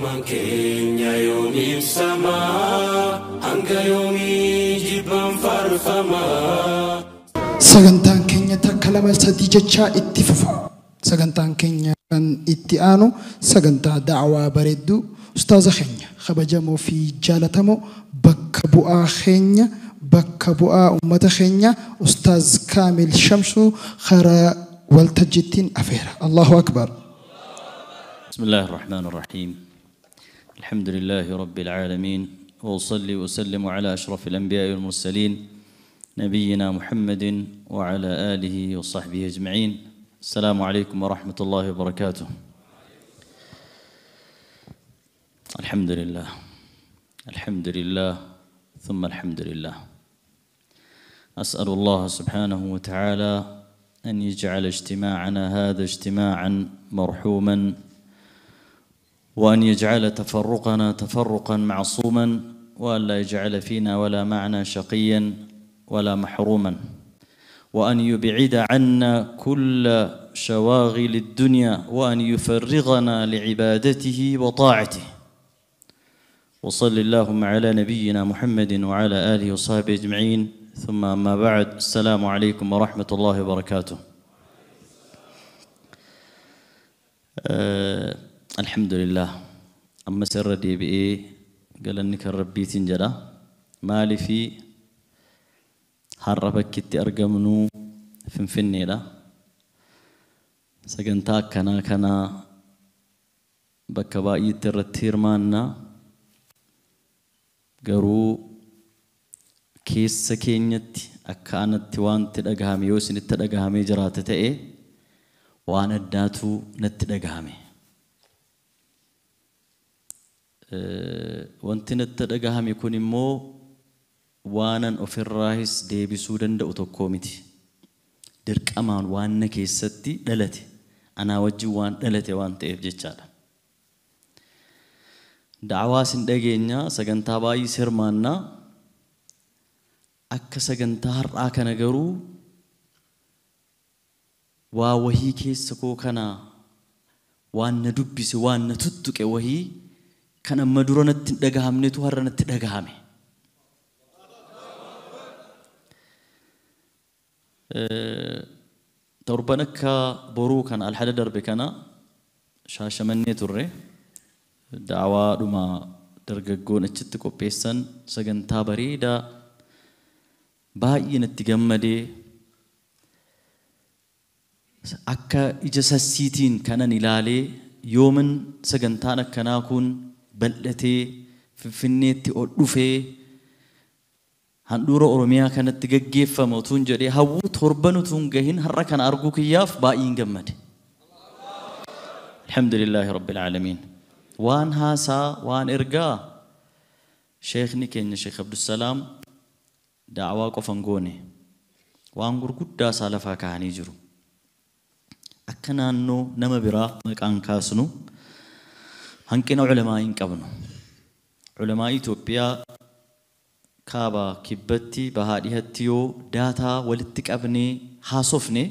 Oromummaan keenya yoom ibsamaa? Hanga yoomii jibbaan faarfamaa? Sagantaan keenya takka lama sadii jechaa itti fufa. Sagantaan keenya kan itti aanu sagantaa da'awaa bareedduu ustaaza keenya kabajamoo fi jaalatamoo bakka bu'aa keenya bakka bu'aa uummata keenya Ustaaz Kaamil Shamsuu karaa waltajjiittiin afeera. Allahu Akbar. بسم الله الرحمن الرحيم. الحمد لله رب العالمين، وأصلي وأسلم على أشرف الأنبياء والمرسلين نبينا محمد وعلى آله وصحبه أجمعين. السلام عليكم ورحمة الله وبركاته. الحمد لله، الحمد لله، ثم الحمد لله. أسأل الله سبحانه وتعالى أن يجعل اجتماعنا هذا اجتماعا مرحوما، وأن يجعل تفرقنا تفرقا معصوما، وأن لا يجعل فينا ولا معنا شقيا ولا محروما، وأن يبعد عنا كل شواغل الدنيا، وأن يفرغنا لعبادته وطاعته. وصل اللهم على نبينا محمد وعلى آله وصحبه أجمعين، ثم أما بعد. السلام عليكم ورحمة الله وبركاته. الحمد لله. أما سر دي بي قال إنك ربي تنجرا مالي في هربك كتي أرقمنو فنفني لا سجنتا كنا كنا بكبائي ترتير مانا قرو كيس سكينيت أكانت وان تدقهامي يوسن تدقهامي جرات تأي وانا داتو نتدقهامي wanti natti dhagahame kun immoo waanan ofirraahis deebisuu danda'u tokko miti. Dirqamaan waan na keessatti dhalate anaa wajjin waan dhalate waan ta'eef jechaadha. Da'awaas hin dhageenya, sagantaa baay'ee sirmaannaa akka sagantaa har'aa kana garuu waa wahii keessa koo kana waan na dubbise waan na tuttuqe wahii kan amma dura natti hin dhagahamnetu har'a natti dhagahame. Torban akka boruu kana alhada darbe kana Shaashamannee turre da'awaadhuma dargaggoon achitti qopheessan sagantaa bareedaa baay'ee natti gammadee akka ija sassiitiin kanan ilaalee yoomin sagantaan akkanaa kun bal'atee Finfinneetti ol dhufee handhuura Oromiyaa kanatti gaggeeffama utuun jedhee hawwuu torban utuun gahin har'a kana arguu kiyyaaf baay'een gammade. Alhamdulillahi Rabbil Aalamiin. Waan haasaa waan ergaa sheekni keenya Sheekh Abdusalaam da'awaa qofan goone waan gurguddaa isaa lafaa kaa'anii jiru. Akka naannoo nama biraa maqaan kaasnu hanqina culamaa hin qabnu. Culamaa Itoophiyaa kaaba kibbatti bahaa dhihatti yoo daataa walitti qabnee haasofne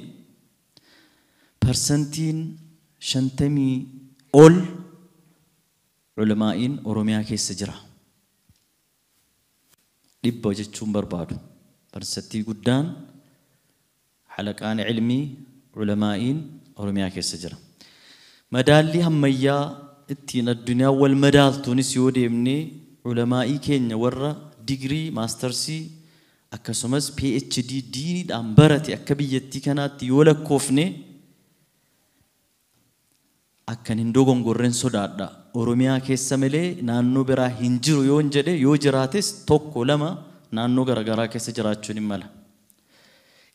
parsantiin 50 ol culamaa'iin Oromiyaa keessa jira. 100 jechuun barbaadu. Parsantii guddaan halaqaan ilmii culamaa'iin Oromiyaa keessa jira. Madaalli ammayyaa ittiin addunyaa wal madaaltuunis yoo deemnee culamaa'ii keenya warra digirii maastarsii akkasumas PhD diiniidhaan barate akka biyyattii kanaatti yoo lakkoofne akkan hin dogongorreen sodaadha. Oromiyaa keessa malee naannoo biraa hin jiru yoon jedhe yoo jiraates tokko lama naannoo garaagaraa keessa jiraachuun hin mala.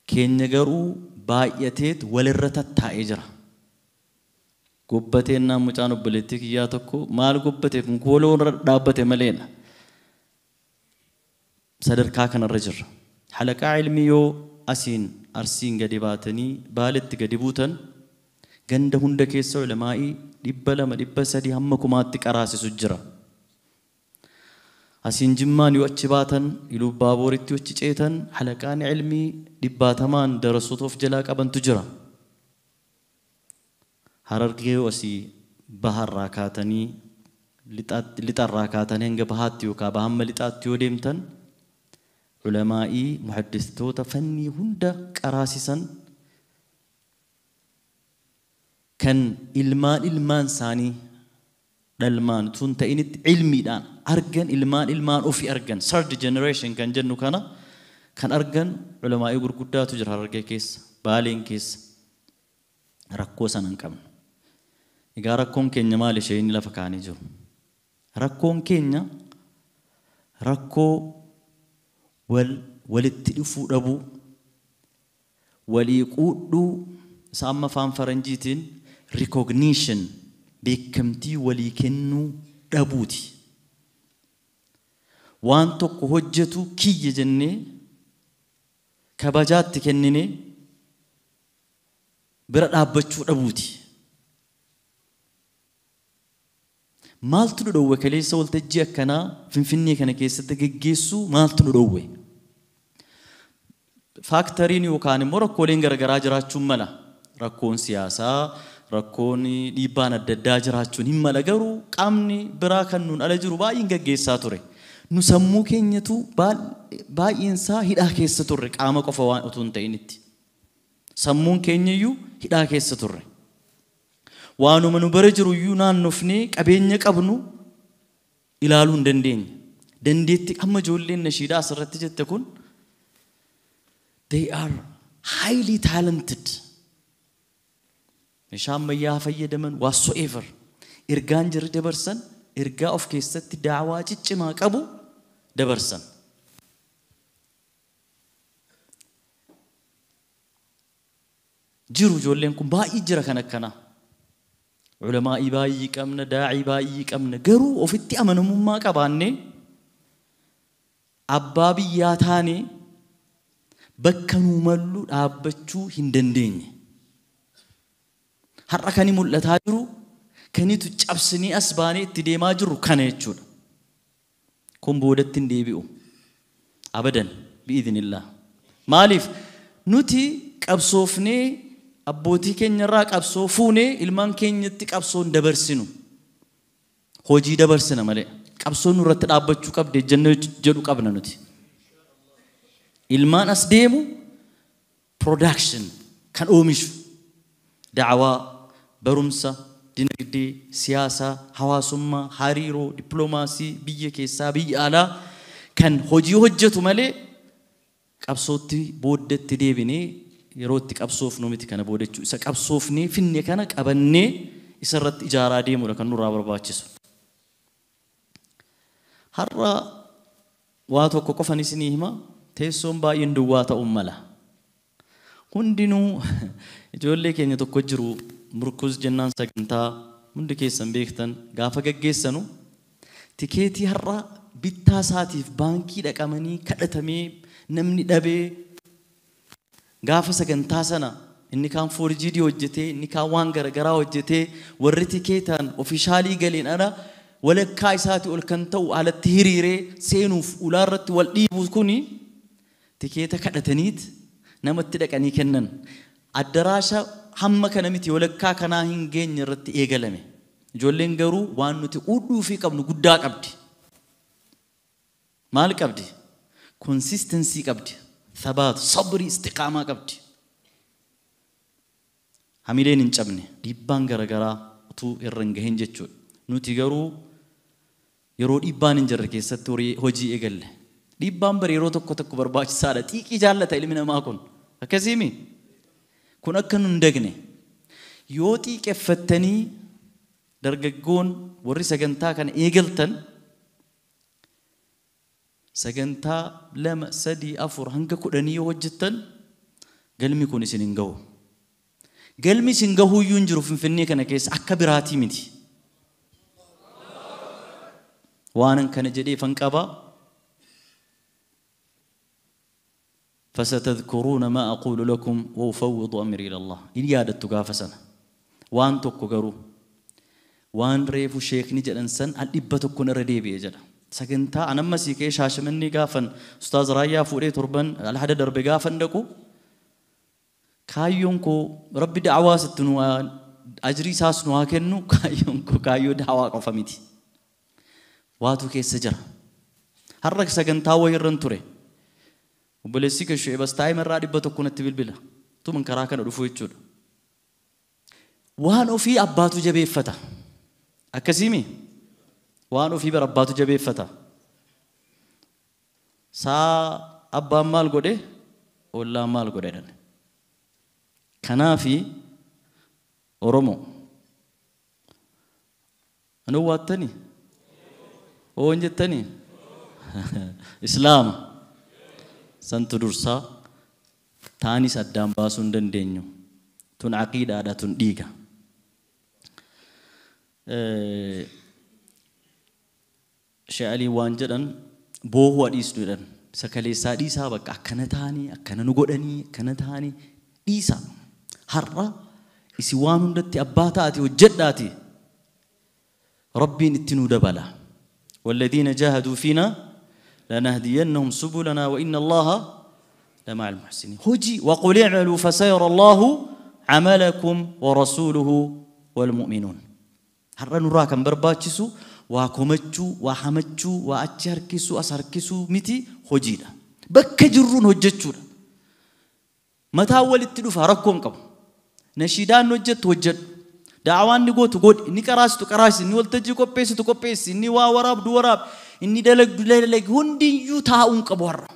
Keenya garuu baay'ateet walirra tattaa'ee jira. Gobbateen naan mucaan obboleettii kiyyaa tokko maal gobbate kun kooloo irra dhaabbate maleedha. Sadarkaa kanarra jirra. Halaqaa ilmii yoo asiin Arsiin gadi baatanii Baaletti gadi buutan ganda hunda keessa ulamaa'ii 200 300 hamma kumaatti qaraasisu jira. Asiin Jimmaan yoo achi baatan Iluu Baabooritti yoo achi ceetan halaqaan ilmii 100 darasoota of jalaa qabantu jira. Harargee yoo asii baharraa kaatanii Lixarraa kaatanii hanga bahaatti yookaan bahamma lixaatti yoo deemtan ulamaa'ii muhaddistoota fannii hunda qaraasisan kan ilmaan ilmaan isaanii dhalmaan tun ta'initti ilmiidhaan argan ilmaan ilmaan ofii argan third generation kan jennu kana kan argan ulamaa'ii gurguddaatu jira Harargee keessa Baaleen keessa rakkoo sana hin qabnu. Egaa rakkoon keenya maal ishee inni lafa kaanii jiru? Rakkoon keenya rakkoo walitti dhufuu dhabuu, walii quudhuu isa amma afaan faranjiitiin recognition beekamtii walii kennuu dhabuuti. Waan tokko hojjetu kiyya jennee kabajaatti kenninee bira dhaabbachuu dhabuuti. Maaltu nu dhowwe kaleessa waltajjii akkanaa Finfinnee kana keessatti geggeessuu maaltu nu dhowwe? Faaktariin yookaan immoo rakkooleen garaagaraa jiraachuun mala. Rakkoon siyaasaa, rakkoon dhiibbaan adda addaa jiraachuun hin mala garuu qaamni biraa kan nuun ala jiru baay'een geggeessaa ture. Nu sammuu keenyatu baay'een isaa hidhaa keessa turre qaama qofa waan utuu hin ta'initti. Sammuun keenya iyyuu hidhaa keessa turre. Waanuma nu bara jiru iyyuu naannofnee qabeenya qabnu ilaaluu hin dandeenye. Dandeetti amma ijoolleen nashiidaa asirratti jette kun they are highly talented. Meeshaa ammayyaa fayyadaman whatsoever. Ergaan jirri dabarsan ergaa of keessatti daawaa ciccimaa qabu dabarsan. Jiru ijoolleen kun baay'ee jira kan akkanaa. Ulamaa'ii baay'ee qabna, daa'ii baay'ee qabna. Garuu ofitti amanamummaa qabaannee abbaa biyyaa taanee bakka nuu mallu dhaabbachuu hin dandeenye. Har'a kan mul'ataa jiru kanitu cabsinee as baanee itti deemaa jirru kana jechuudha. Kun boodatti hin deebi'u. Abadan bi'idhinillah. Maaliif nuti qabsoofnee abbootii keenyarraa qabsoo fuunee ilmaan keenyatti qabsoon dabarsinu. Hojii dabarsina malee qabsoon nurratti dhaabbachuu qabdi jennee jedhu qabna nuti. Ilmaan as deemu production kan oomishu da'awaa, barumsa, dinagdee, siyaasaa, hawaasummaa, hariiroo, dippiloomaasii biyya keessaa biyya alaa kan hojii hojjetu malee qabsootti booddatti deebinee yeroo itti qabsoofnu miti kana boodachuu isa qabsoofnee finne kana qabannee isarratti ijaaraa deemuudha kan nurraa barbaachisu. Har'a waa tokko qofan isinii hima teessoon baay'een duwwaa ta'uu mala. Hundinuu ijoollee keenya tokko jiru murkuz jennaan sagantaa hundi keessan beektan gaafa gaggeessanu tikeetii har'a bittaa isaatiif baankii dhaqamanii kadhatamee namni dhabee gaafa sagantaa sana inni kaan foorjiidii hojjetee inni kaan waan garagaraa hojjetee warri tikeetaan ofishaalii galeen ala walakkaa isaatii ol kan ta'u alatti hiriiree seenuuf ulaa irratti wal dhiibu kuni tikeeta kadhataniit namatti dhaqanii kennan. Addaraasha hamma kana miti walakkaa kanaa hin geenye irratti eegalame. Ijoolleen garuu waan nuti quudhuu fi qabnu guddaa qabdi. Maal qabdi? Consistency qabdi. Thabaat, sabrii, istiqaamaa qabdi. Hamileen hin cabne dhiibbaan garagaraa utuu irra hin gahin jechuudha. Nuti garuu yeroo dhiibbaan hin jirre keessatti hojii eegalle. Dhiibbaan bara yeroo tokko tokko barbaachisaadha. Xiiqii jaallata ilmi namaa kun. Akkasiimi? Kun akka nu hin dagne. Yoo xiiqeffattanii dargaggoon warri sagantaa kana eegaltan sagantaa 2, 3, 4 hanga 10 yoo hojjettan galmi kun isin hin gahu. Galmi isin gahuu iyyuu hin jiru Finfinnee kana keessa akka biraatii miti. Waan kana jedheefan qaba. فستذكرون ما أقول لكم وأفوض أمري إلى الله. إن يادت غافسنا وان tokko garuu waan reefu sheekni jedhan san al 100 irra deebi'e jedha. Sagantaa anamma sii ka'ee Shaashamannii gaafan Ustaaz Raayyaa fuudhee torban alhada darbe gaafan dhaqu kaayyoon koo rabbi da'awaa sitti nu ajrii isaas nu haa kennu kaayyoon koo kaayyoo da'awaa qofa miti. Waatu keessa jira. Har'a sagantaa wayirran ture. Obboleessi kee Shu'eeb Astaayim irraa 100 natti bilbila. Tuman karaa kana dhufu jechuudha. Waan ofii abbaatu jabeeffata. Akkasiimi? Waan ofii bara abbaatu jabeeffata. Saa abbaan maal godhe? Ollaan maal godhe jedhan. Kanaafi Oromoo. Anuu waattanii? Oon jettanii? Islaama. Santu dursaa taanis addaan baasuu hin dandeenyu. Tun aqiidaadha, tun dhiiga. Sheekh Alii waan jedhan boohuu dhiisnu jedhan. Sakaleessaa dhiisaa bakka akkana taanii, akkana nu godhanii, akkana taanii dhiisaa. Har'a isi waan hundatti abbaa taate hojjedhaati. Rabbiin itti nu dabala. والذين جاهدوا فينا لنهدينهم سبلنا وإن الله لمع المحسنين. هجي وقل اعملوا فسيرى الله عملكم ورسوله والمؤمنون. هرا نراكم برباتشسو وكمتشو وحمتشو وأتشاركسو أساركسو متي هجيدا بكجرون هجتشو متى أول التلوفة ركون كم نشيدان نجت هجت دعوان نقول تقول إني كراس تكراس إني ولتجي كوبيس تكوبيس إني وراب دوراب إني دلق دلق هندي يتاون كبر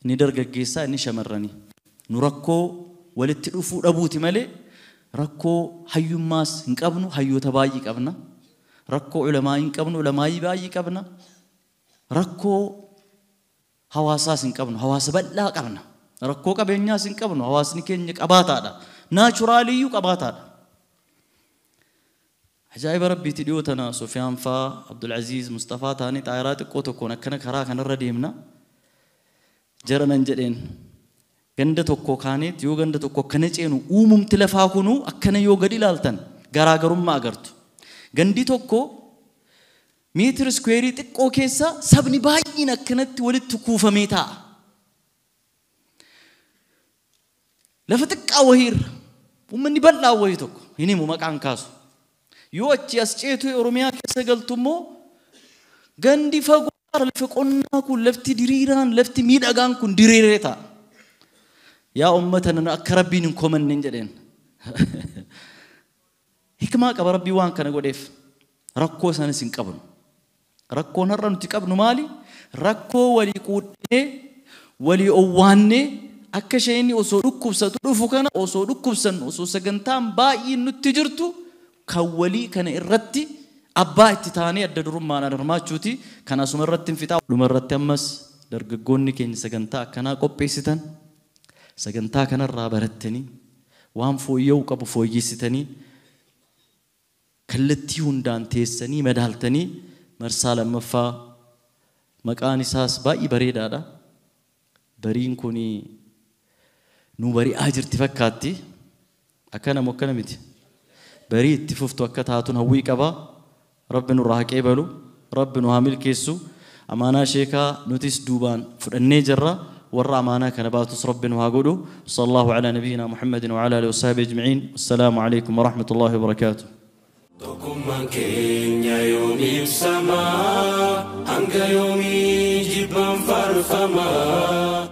إني درجة جيسا إني شمرني نركو ولتلوفو أبوتي مالي ركو حيو ماس إنكابنو حيو تبايي كابنا ركو علماء إنكابنو علماء بايي كابنا ركو حواساس إنكابنو حواس بلا كابنا rakkoo qabeenyaas hin qabnu hawaasni keenya qabaataadha naachuraaliyyuu qabaataadha. Ajaa'iba rabbiitti dhiyoo tana Sufiyaan faa Abdulaziz Mustafaa ta'anii xaayiraa xiqqoo tokkoon akkana karaa kanarra deemna. Jara nan jedheen ganda tokko kaaneet yoo ganda tokko akkana ceenu uumumti lafaa kunuu akkana yoo gadi ilaaltan garaagarummaa agartu. Gandi tokko meetira iskuweerii xiqqoo keessa sabni baay'een akkanatti walitti kuufamee taa'a. Lafa xiqqaa wayiirra uummanni bal'aa wayii tokko hin himu maqaan kaasu. Yoo achi as ceetu Oromiyaa keessa galtu immoo gandi fagoo lafa qonnaa kun lafti diriiraan lafti miidhagaan kun diriiree ta'a. Yaa uummata nana akka rabbiin hin komanne jedheen. Hikmaa qaba rabbii waan kana godheef rakkoo isaanis hin qabnu. Rakkoon har'a nuti qabnu maali? Rakkoo walii quudhee walii owwaannee akka isheen osoo dhukkubsatu dhufu kana osoo dhukkubsannu osoo sagantaan baay'een nutti jirtu kan walii kana irratti abbaa itti taanee adda durummaan hirmaachuuti. Kan asuma irratti hin fixaa. Dhuma irratti ammas dargaggoonni keenya sagantaa akkanaa qopheessitan sagantaa kanarraa barattanii waan fooyya'uu qabu fooyyessitanii kallattii hundaan teessanii madaaltanii marsaa lammaffaa maqaan isaas baay'ee bareedaadha. Bariin kuni nu bari'aa jirti fakkaatti. Akkana moo akkana miti? Barii itti fuftu akka taatuun hawwii qaba. Rabbi nurraa haa qeebalu. Rabbi nu haa milkeessu. Amaanaa sheekaa nutis duubaan fudhannee jirra. Warra amaanaa kana baatus Rabbi nu haa godhu. Sallallahu ala nabiyyina Muhammadin wa ala alihi wa sahbihi ajma'in. Assalaamu alaykum wa rahmatullahi wa barakaatuh. Tokkummaan keenya yoom ibsamaa hanga yoomii jibbaan faarfamaa.